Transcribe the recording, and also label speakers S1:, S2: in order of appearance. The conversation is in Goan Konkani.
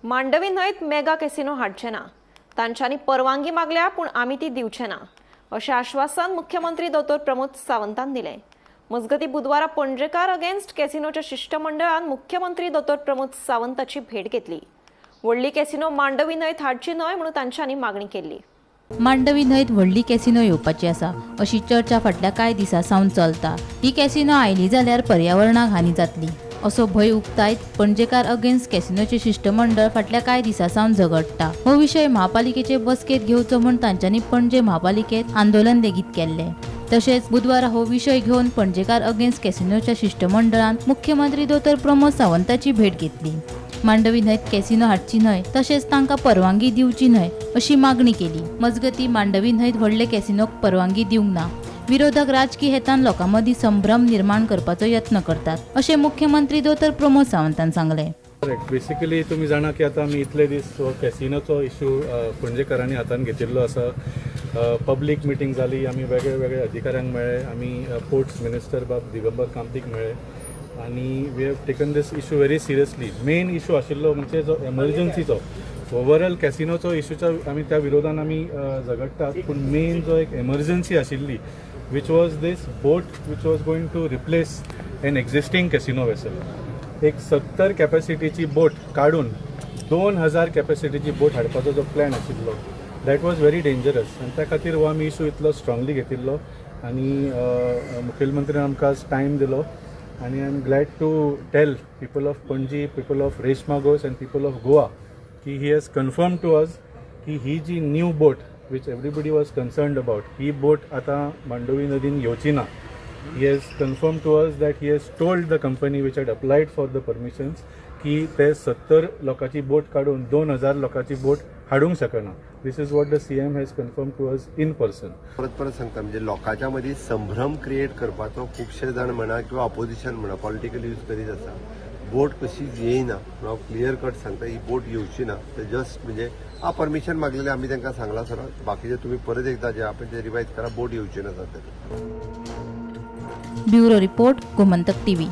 S1: मांडवी न्हंयत मेगा कॅसिनो हाडचे ना. तांच्यांनी परवानगी मागल्या, पूण आमी ती दिवचे ना, अशें आश्वासन मुख्यमंत्री दोतोर प्रमोद सावंतान दिलें. मजगतीं, बुधवारा पणजेकार अगेन्स्ट कॅसिनोच्या शिश्टमंडळान मुख्यमंत्री दोतोर प्रमोद सावंताची भेट घेतली. व्हडली कॅसिनो मांडवी न्हंयत हाडची न्हय म्हणून तांच्यांनी मागणी केल्ली.
S2: मांडवी न्हंयत व्हडली कॅसिनो येवपाची आसा अशी चर्चा फाटल्या कांय दिसां सावन चलता. ही कॅसिनो आयली जाल्यार पर्यावरणाक हानी जातली असो भंय उक्तायत पणजेकार अगेन्स्ट कॅसिनोचे शिश्टमंडळ फाटल्या कांय दिसां सावन झगडटा. हो विशय म्हापालिकेचे बसकेंत घेवचो म्हूण तांच्यांनी पणजे म्हापालिकेंत आंदोलन लेगीत केल्लें. तशेंच बुधवारा हो विशय घेवन पणजेकार अगेन्स्ट कॅसिनोच्या शिश्टमंडळान मुख्यमंत्री दोतोर प्रमोद सावंताची भेट घेतली. मांडवी न्हंयत कॅसिनो हाडची न्हय तशेंच तांकां परवानगी दिवची न्हय अशी मागणी केली. मजगतीं, मांडवी न्हंयत व्हडले कॅसिनोक परवानगी दिवंक ना. विरोधक राजकी हेतान लोकां मदीं संभ्रम निर्माण करपाचो यत्न करतात अशें मुख्यमंत्री दोतोर प्रमोद सावंतान सांगलें.
S3: करेक्ट. बेसिकली तुमी जाणा की आतां आमी इतले दीस हो कॅसिनोचो इशू पणजेकारांनी हातान घेतिल्लो आसा. पब्लीक मिटींग जाली, आमी वेगळे वेगळे अधिकाऱ्यांक मेळ्ळे, आमी पोर्ट्स मिनिस्टर बाब दिगंबर कामतीक मेळ्ळे आनी we have taken this issue very seriously. Main issue आशिल्लो म्हणजे जो एमर्जन्सीचो, ओवरऑल कॅसिनोचो इशूच्या आमी त्या विरोधान आमी झगडटात, पूण मेन जो एक एमर्जन्सी आशिल्ली, which was this boat which was going to replace an existing casino vessel. एक 70 कॅपॅसिटीची बोट काडून 2000 कॅपॅसिटीची बोट हाडपाचो जो प्लॅन आशिल्लो, that was very dangerous आनी त्या खातीर हो आमी इशू इतलो स्ट्रांगली घेतिल्लो आनी मुखेलमंत्र्यान आमकां आज टायम दिलो आनी I am glad to tell people of Panaji, people of Reis Magos and people of Goa की he has confirm to us की ही जी new boat which everybody was concerned about, ही बोट आतां मांडवी नदीन येवची ना. He has confirmed to us that he has told the company which had applied for the permissions की ते 70 लोकांची बोट काडून 2000 लोकांची बोट हाडूंक शकना. This is what the CM has confirm to us in person.
S4: परत परत सांगता, म्हणजे लोकांच्या मदीं संभ्रम क्रिएट करपाचो खुबशे जाण म्हणा किंवा ऑपोजिशन म्हणा पॉलिटिकल यूज करीत आसा. बोट कशीच येयना पूण हांव क्लियर कट सांगता, ही बोट येवची ना. ते जस्ट म्हणजे हा परमिशन मागलेले, आमी तांकां सांगलां सर, बाकीचे तुमी परत एकदा जे आहा ते रिवायज करा, बोट येवची ना सध्या.
S2: Bureau report, Gomantak TV.